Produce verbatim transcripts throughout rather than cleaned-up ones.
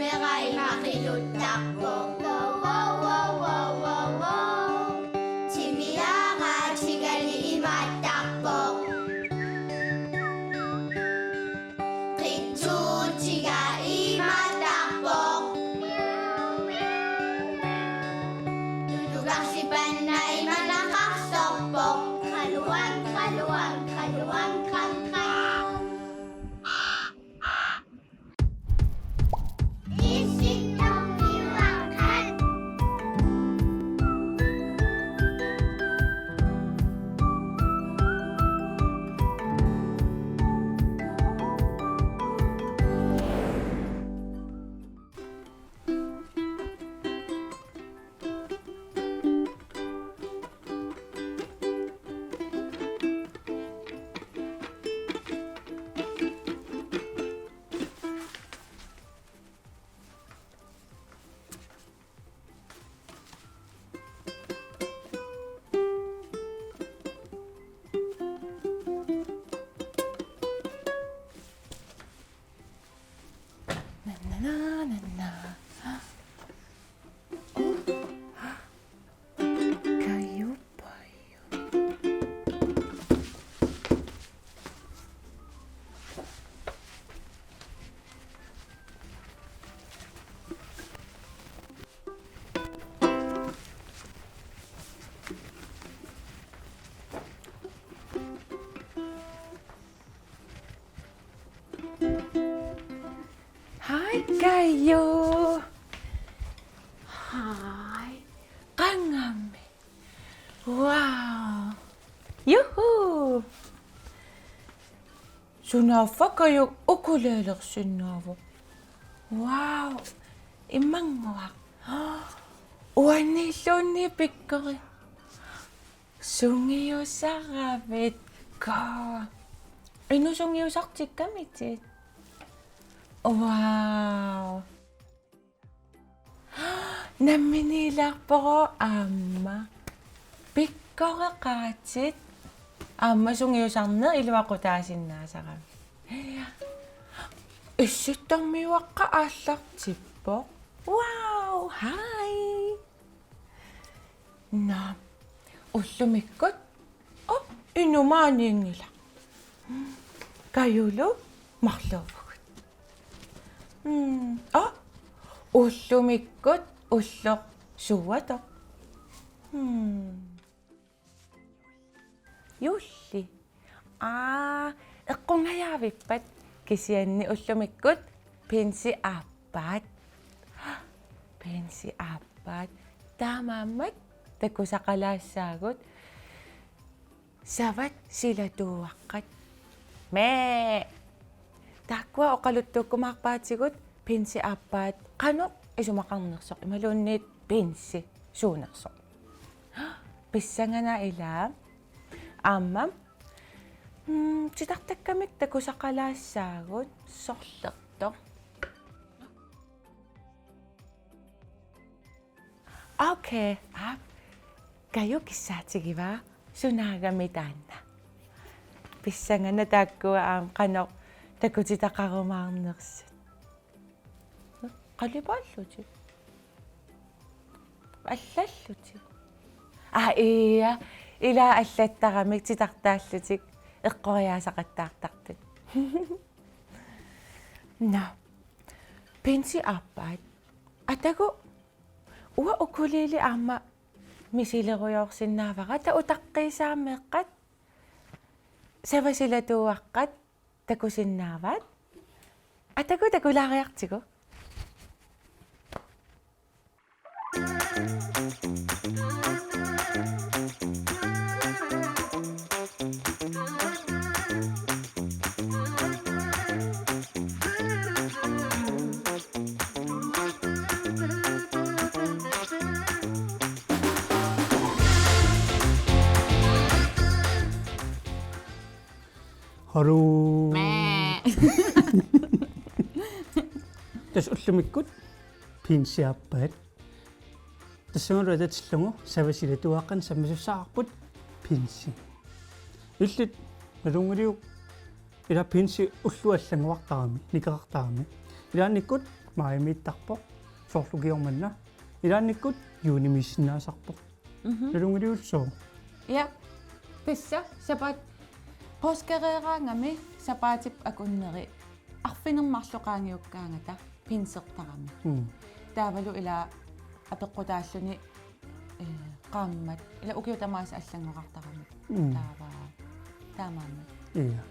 Qeqqani maqiluttarpoq. Timiaraatigali imaattarpoq. Qitsuutiga imaattarpoq. Tutukarsipanna imanaqarsorpoq. Qaluang, qaluang, qaluang, qang, qang. Na, na, na, na, na. Kaju Paju. Hej, Kaju. Hej. Qangammi. Wow. Juhu. Sunaaffa Kaju ukulelersinnaavoq. Wow. Immannguaq. Uanniilluunniit pikkori. Sungiusaravit, Kaju. Inuk sungiusartikkamitit? Wow. Namminiilaarpoq aamma. Pikkoreqaatit aamma sungiusarneq iluaqutaasinnaasarami. Issittormiuaqqat aallartippoq. Wow, hej. Nå, ullumikkut. Oh, inuk maaniinngilaq. Kajulu marluuvugut. Mm, oh, ullumikkut ulloq suuatoq. Mm. Juulli. Aa, eqqunngajavippat kisianni ullumikkut pinsi aappaat. Pinsi aappaat. Taamaammat takusaqalaassaagut savat silatuuaqqat. Mee. Taakkua oqaluttuukkumaarpaatigut pinsi aappaat qanoq isumaqarnersoq imaluunniit pinsi suunersoq. Pissanganaq ilaa. Aamma. Mm, titartakkamik takusaqalaassaagut sorlertoq. Okay, aap. Kaju kissaatigivaa sunaagami taanna. Pissanganaq taakkua aamma qanoq takutitaqarumaarnersut. Qalipaallutik. Allallutik. Aa, ia. Ilaa allattaramik titartaallutik eqqoriaasaqattaartartut. Nå. Pinsi aappaat. Atagu uanga ukulele aamma misilerujoorsinnaavara, taava utaqqiisaa meeqqat savat silatuuaqqat takusinnaavaat. Atagu takulaariartigu. Hallo. Mee. Tassa ullumikkut pinsi aappaat. Tassungalu atatillugu savat silatuuaqqanik sammisussaqarput pinsi. Illit nalunngilarput ilaa pinsi ulloq allanngortarami, nikerartarami. Ilaannikkut maajimiittarpoq, soorlu ukioq manna. Ilaannikkut juunimiissinnaasarpoq. Mhm. Nalunngiliulluni. Ja. Tassa sapaat pooskereeraangami sapaatip akunneri arfineq-marluk qaangiukkaangata pinsertarami. Mm. Taavalu ila apeqqutaalluni, eh, qaammat. Ila ukiut tamaasa allanngorartarami. Mm. Taava. Taamaammat. Ja.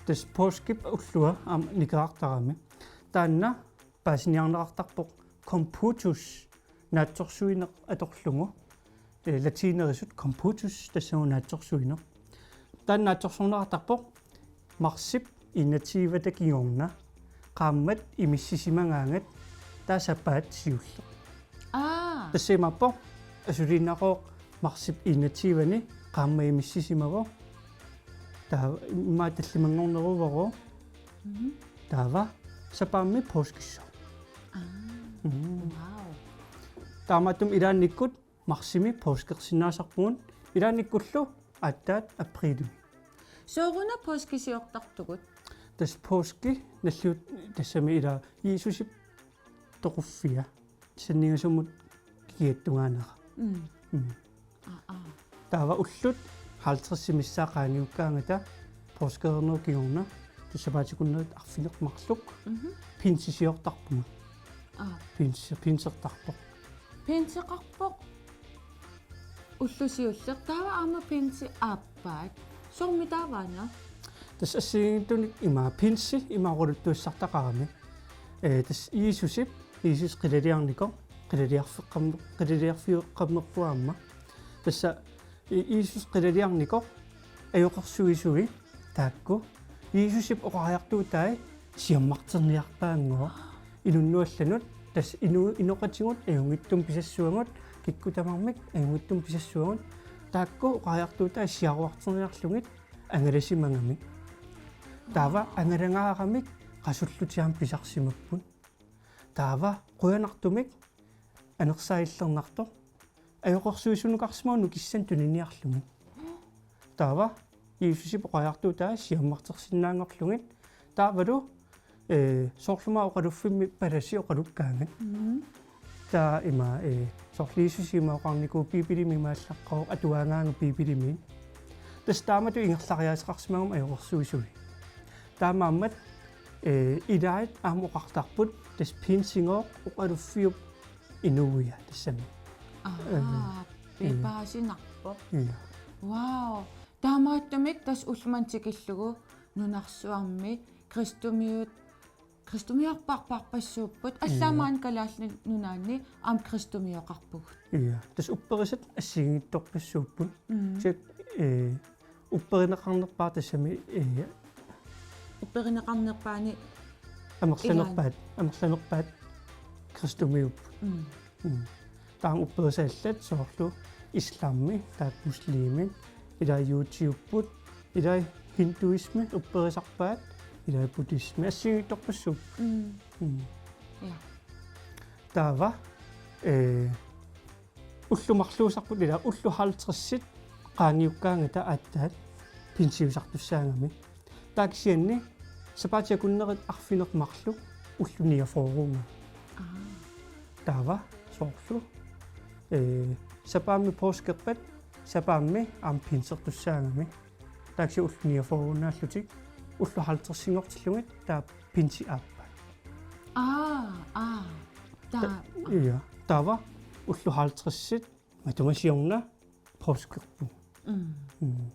Tassa pooskip ullua aamma nikerartarami. Taanna paasiniarneqartarpoq Computus naatsorsuineq atorlugu, eh, latinerisut Computus tassagu naatsorsuineq. Taanna naatsorsorneqartarpoq marsip enogtyvete kingorna qaammat imissisimagaangat taava sapaat siulleq. Aa. Tassa imaappoq asuliinnaqooq marsip enogtyveni qaammat imissisimavoq. Taava immaqa tallimanngorneruvoq. Mhm. Taava sapaammi pooskissaaq. Aa. Mm. Wow. Taamaattumik ilaannikkut marsimi pooskersinnaasarpugut, ilaannikkullu aatsaat apriilimi. Sooruna pooskisiortartugut? Tassa pooski nalliut-, tassami ila Jiisusip toquffia. Sanningasumut kikiattungaanera. Mm. Mm. Aa, aa. Taava ullut halvtredsit missaat qaangiukkaangata pooskereernerup kingorna, tassa sapaatip akunnerit arfineq-marluk, mhm, pinsisiortarpugut. Aa. Pinsi-, pinsertarpoq. Pinseqarpoq ulloq siulleq, taava aamma pinsi aappaat. Soormi taavaana? Tassa assigiinngitsunik ima pinsi ima oqaluttuassartaqarami. Eh, tassa Jiisusip, Jiisusip qilaliarnikoq, qilaliarfeqqammer-, qilaliarfeqqammerpoq aamma. Tassa I-, Jiisusip qilaliarnikoq ajoqersuisui taakku Jiisusip oqariartuutai siammarterniarpaannguaq. Inunnut allanut, tassa inu-, inoqatigut ajunngitsumik pisassavagut, kikkut tamarmik ajunngitsumik pisassavagut, taakku oqariartuutai siaruarterniarlugit angalasimagamik. Taava angalangaaramik qasullutik aamma pisarsimapput. Taava qujanartumik anersaallernartoq ajoqersuisunukarsimavoq nukissanik tuniniarlugit. Taava Jiisusip oqariartuutai siammartersinnaanngorlugit. Taavalu, eh, soorlu aamma oqaluffimmi palasi oqalukkaangat. Mhm. Taava ima, eh, soorlu Jiisusip ima oqarnikuuvoq Biibilimi imaallaqqavoq atuagaanga Biibilimi. Tassa taamatut ingerlariaaseqarsimagami ajoqersuisui. Taamaammat, eh, ilaat aamma oqartarput, tassa pinsigooq oqaluffiup inuia tassami. Ahaa, eh, eh, paasinarpoq. Ja. Wow. Taamaattumik tassa ulloq manna tikillugu nunarsuarmi kristumiut-, kristumiorparparpassuupput. Ja. Allaat maani Kalaallit Nunaanni aamma kristumioqarpugut. Ja. Tassa upperisat assigiinngitsorpassuupput. Mm. Kisianni, eh, upperineqarnerpaaq tassami, eh, upperineqarnerpaani amerlanerpaat, ilaanni, amerlanerpaat kristumiupput. Mm. Mm. Taava upperisat allat soorlu islami, taakku muslimit, ilai juutiupput, ilai hinduismi upperisarpaat, ilai buddhismi, assigiinngitsorpassuupput. Mm. Mm. Ja. Taava, eh, ullut marluusarput ila ullut halvtredsit qaangiukkaangata aatsaat pinsiusartussaagami. Taava kisianni sapaatip akunnerit arfineq-marluk ullut niogfyrreuunga. Aa. Taava soorlu, eh, sapaammi pooskerpat sapaammi aamma pinsertussaagami. Taava kisianni ullut niogfyrreunnaallutik ullut halvtredsinngortillugit taava pinsi aappaat. Aa, aa. Ta-, taa-, ja, taava ullut halvtredsit matuma siorna pooskerpugut. Mm. Mm.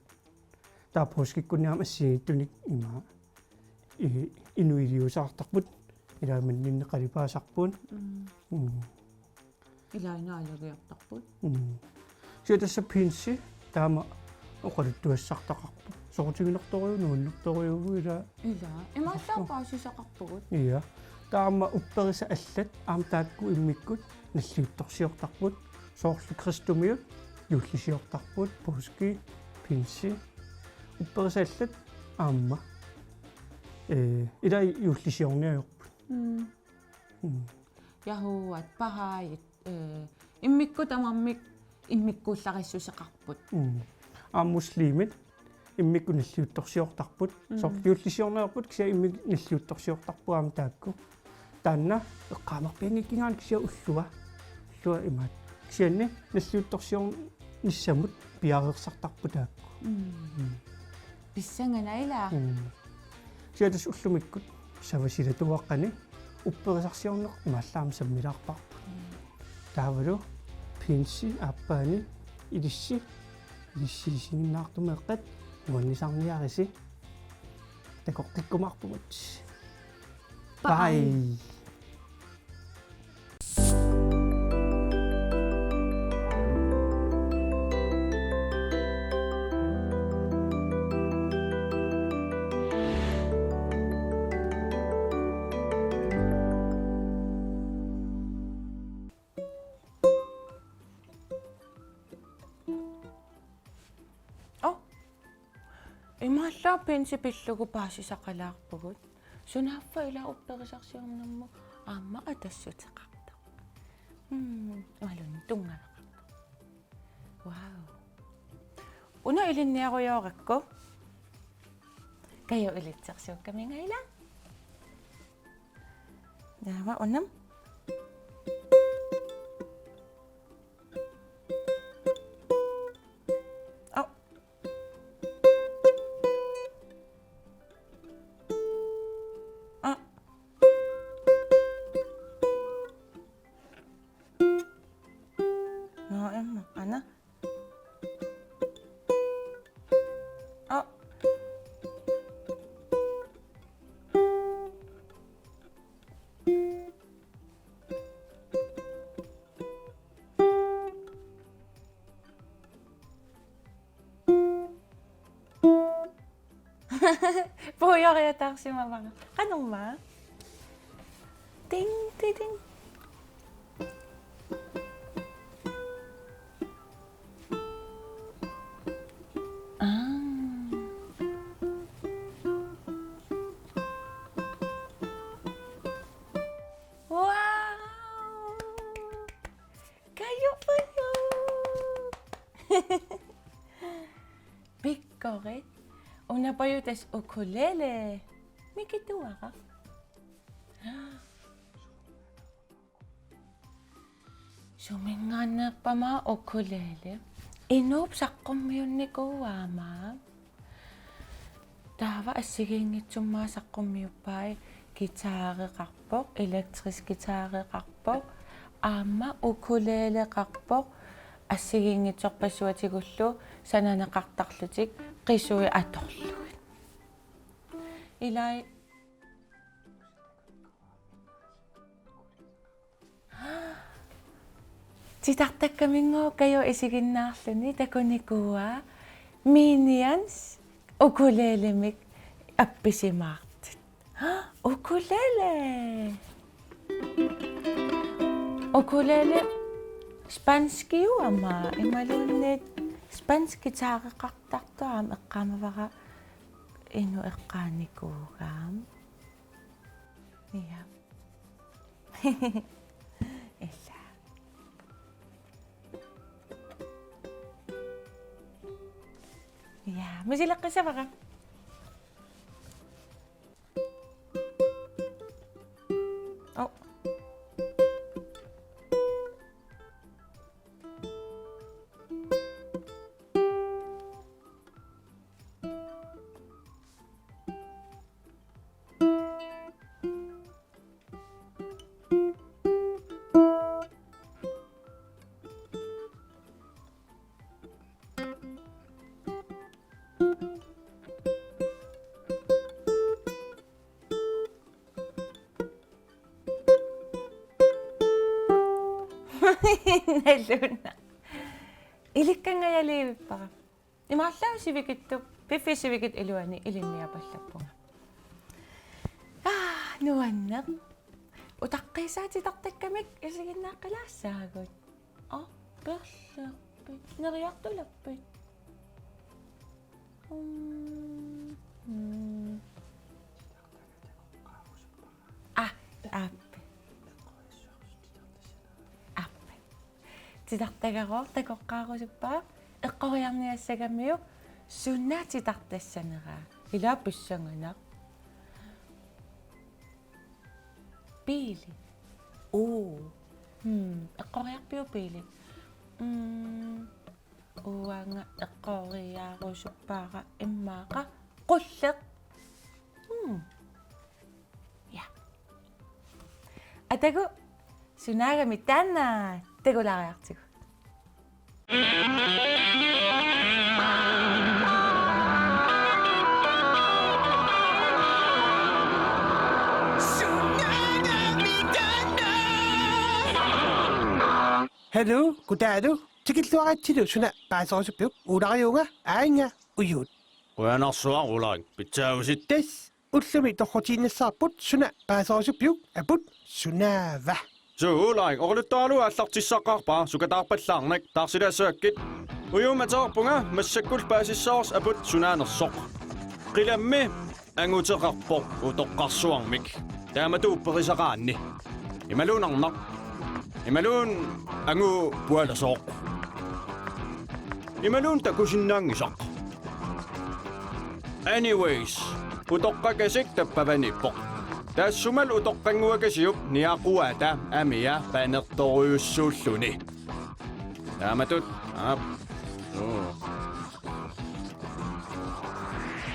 Taava pooskikkunni aamma assigiinngitsunik ima i-, inuit iliuuseqartarput, ilaa manninni qalipaasarput. Mm. Mm. Ilaa inaalagiartarput. Mm. Kisianni tassa pinsi taama oqaluttuassartaqarpoq. Soqutiginartorujuuvoq, nuannertorujuuvoq ilaa. Ilaa. Imaallaat paasisaqarpugut. Ja. Taava upperisat allat aamma taakku immikkut nalliuttorsiortarput. Soorlu kristumiut juullisiortarput, påski, pinsi. Upperisat allat aamma, eh, ilaa juullisiorniarput. Mm. Mm. Yahuat, Baha'i, eh, immikkut tamarmik immikkuullarissuseqarput. Mm. Aamma muslimit immikkut nalliuttorsiortarput. Mm. Soorlu juullisiorniarput kisianni immikkut nalliuttorsiortarput aamma taakku. taanna eqqaamarpianngikkigaanni kisianni ullua. Ullua imaattoq. Kisianni nalliuttorsiornissamut piareersartarput taakku. Mm. Mm. Pissanganaq ilaa? Mm. Kisianni tassa ullumikkut savaasilatuaqqani upperisarsiorneq imaallaat sammilaarparput. Mm. Taavalu pinsi aappaani ilissi, ilissi isiginnaartumeeqqat nuannisarniarisi. Takoqqikkumaarpugut. Bye. Bye. Oh. Imaallaat pinsi pillugu paasisaqalaarpugut. Sunaaffa ila upperisarsiornermut aamma atassuteqartarpoq. Mm, imaluunniit tunngaveqartarpoq. Wow. Una ilinniarujoorakku. Kajo ilitsersuukkaminga ila. Taava unam. Au. Ah. Nå, Emma, Anna. Au. Puigoriataarsimavara. Qanormaa? Ting, ting, ting. Ah. Wow! Kajo, kajo. Pikkorik. Una pajutas ukulele. Mikituara. Suminngaanneerpama ukulele. Inuup saqqummiunnikuuaama. Taava assigiinngitsummaa saqqummiuppai guitareqarpoq, elektrisk guitareqarpoq, aamma ukuleleqarpoq, assigiinngitsorpassuatigullu sananeqartarlutik qisui atorlugit. Ilai Titartakkaminngooq Kajo isiginnaarluni takunikuuaa Minions ukulelemik appisimaartut. Ukulele! Ukulele spanskiuama imaluunniit spansk guitareqartartoq aamma eqqaamavara inuk eqqaanikuugaam. Ja. Ila. Ja, misileqqissavara. Oh. Naluna. Ilikkanngajalerpara. Imaallaat sivikitsup, piffissap sivikitsup iluani ilinniapallappunga. Aa, nuanneq. Utaqqiisaa titartakkamik isiginnaaqqilaassaagut. Aa, perlerpit, neriartulerpit. Mm, mm. Aa, aap. Aap. Titartagarooq takoqqaarusuppara eqqoriarniassagamiuk suna titartassaneraa. Ilaa pissanganaq. Biili. Uu. Hmm, eqqoriarpiuk biili? Hmm, uanga eqqoriarusuppara immaqa qulleq. Hmm. Ja. Atagu, sunaagami taanna, takulaariartigu. Hallo, goddag du. Tikilluaratsilu suna paaserusuppiuk? Uulariuga, aanga, Ujuut. Qujanarsuaq, Ulrik, pitsaavutit. Tassa ullumi torrutiinnassavarput, suna paaserusuppiuk? Aput, sunaava? Suu, Ulrik, oqaluttuaralugu aallartissaqqaarpara, sukataarpallaarnak, taarsilaassavakkit. Ujuummi ateqarpunga, massakkut paasissavarsi aput sunaanersoq. Qilammi anguteqarpoq utoqqarsuarmik. Taamatut upperisaqaanni. Imaluunniit arnaq. Imaluunniit angut pualasoq. Imaluunniit takusinnaanngisaq. Anyways, utoqqakasik tappavaniippoq. Taassumalu utoqqannguakasiup niaquata amia panertorujussuulluni. Taamatut, aap. Suu.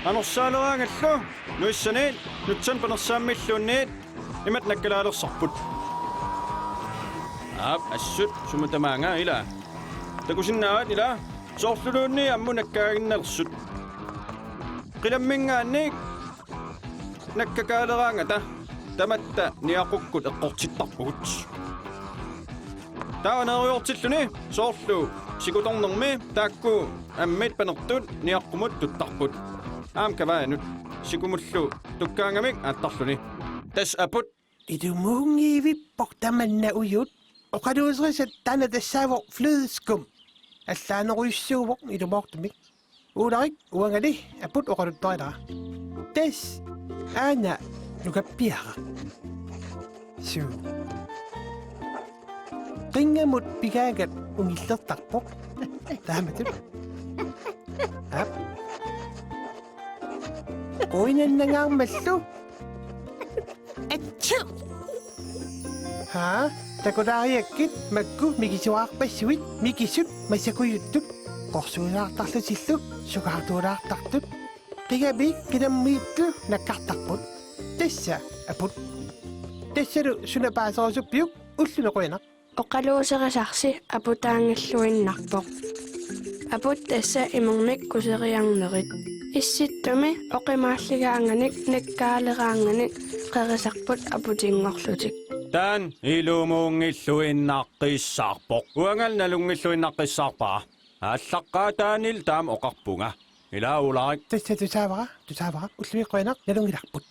Anorsaaleraangallu, nuissanit, nutsannik panersaammilluunniit, imatut nakkalaalersorput. Aap, assut, sumut tamaanga, ilaa. Takusinnaavat, ilaa, soorluluunniit ammut nakkaaginnalersut. Qilamminngaanniit nakkakaaleraangata tamatta niaqukkut eqqortittarpugut. Taava nererujoortilluni soorlu sikutornermi taakku ammit panertut niaqqumut tuttarput. Aamma kavaajanut sikumullu tukkaangamik aattarluni. Tassa aput. Ilumuunngivippoq tamanna, Ujuut. Oqaluuserisat taanna tassaavoq flødeskum. Allaanerujussuuvoq ilumoortumik. Ulrik, uangali aput oqaluttuarilaa. Tassa aana nukappiaraq. Suu. Qinngamut pigaangat ungillertarpoq. Taamatut. Aap. Quinannangaarmallu. Atsu! Haa, takulaariakkit makku mikisuarpassuit, mikisut massakkut ujuttut, qorsuulaartarlutillu sukaartuulaartartut, qigami qilammiittu nakkartarput. Tassa aput. Tassalu suna paaserusuppiuk? Ullumi qujanaq. Oqaluuserisarsi aputaanngilluinnarpoq. Aput tassa imermik kuseriarnerit. Issittumi oqimaalligaanganik nakkaaleraanganik qerisarput aputinngorlutik. Taanna ilumuunngilluinnaqqissaarpoq. Uangali nalunngilluinnaqqissaarpara. Aallaqqaataanilu taama oqarpunga. Ilaa, Ulrik. Tassa tusaavara, tusaavara. Ullumi qujanaq, nalunngilarput.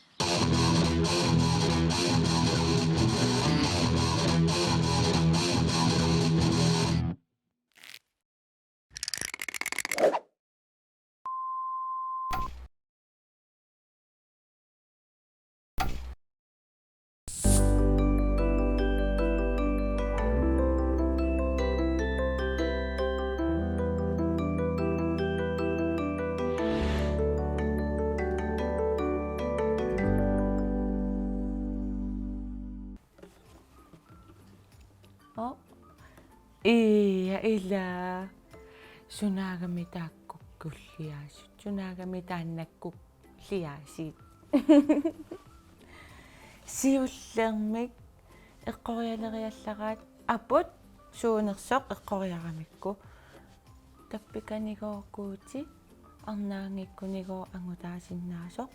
Oh. Ii, ilaa. Sunaagami taakkukkulliaasut. Sunaagami taannakkulliaasiit. Siullermik eqqorialeriallaraat aput suunersoq eqqoriaramikku. Tappikanigooq Guuti, arnaanngikkunigooq angutaasinnaasoq.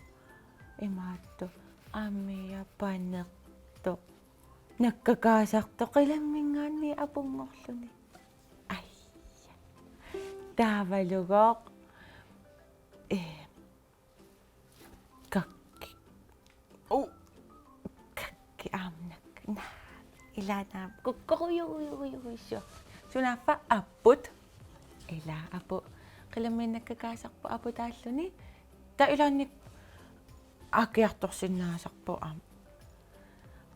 Imaattoq aamma panertoq. Nakkakaasartoq qilamminngaanniit apunngorluni. Ai. Taavalugooq. Eh. Kakki. Oh. Kakki aamma nakka. Naa. Ilaa naamik. Kukkorujujujujujuju. Sunaaffa aput. Ilaa aput. Qilammiit nakkakaasarput aputaalluni. Taava ilaanni aakiartorsinnaasarpoq aamma.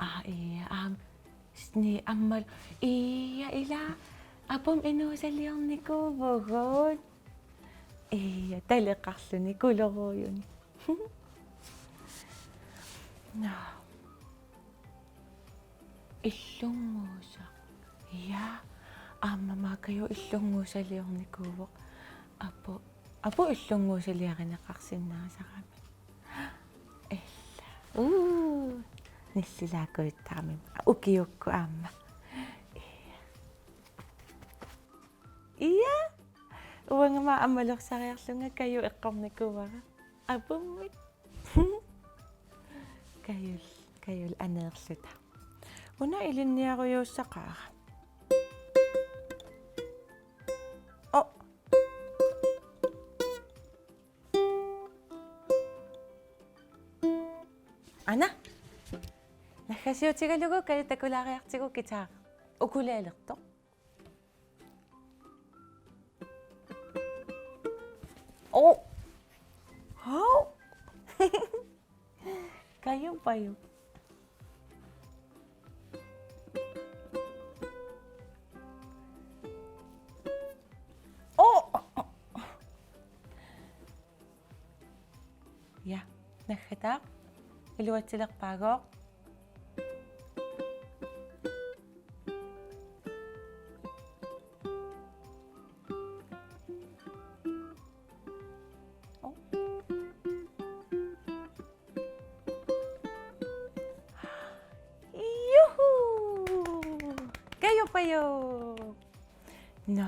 Aa, ii, aamma. Sni ammal. Ii, ilaa. Apummi inuusaliornikuuvugut. Ii, taleqarluni, kuloruujuni. Naa. Illunnguusaq. Ja, aamma Kaju illunnguusaliornikuuvoq. Apu, apu illunnguusaliarineqarsinnaasarami. Illa. Uu, nillilaakujuttarami. Ukiukkut aamma. Ja. Ja. Uangama ammalorsariarlunga Kaju eqqornikuuara. Apummik. Kajul, Kajul aneerluta. Una ilinniarujuussaqaara. Oh. Ana. Naggasiutigalugu Kaju takulaariartigu guitar. Ukuleleertoq. Oh. Hau. Kaju paju. Oh. Ja, naggataaq. Iluatsilerpaagooq. Oh. Juhu! Kaju paju! Nå,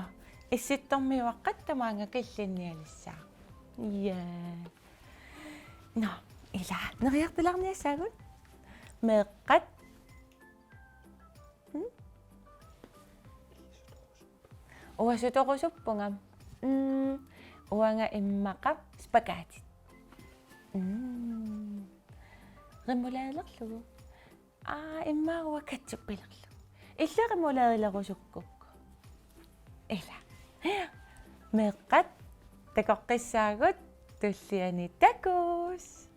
Issittormiuaqqat tamaanga ilinnialissaaq. Ja. Nå, ila, neriartularniassaagut. Meeqqat. Hmm? Uasutorusuppunga. Mm, uanga immaqa spaghetti. Mm. Remouladelerlugu. Aa, immaqa ketchupilerlugu. Illit remouladelerusukkukkit. Ila. Meeqqat, takoqqissaagut, tulliani takuss.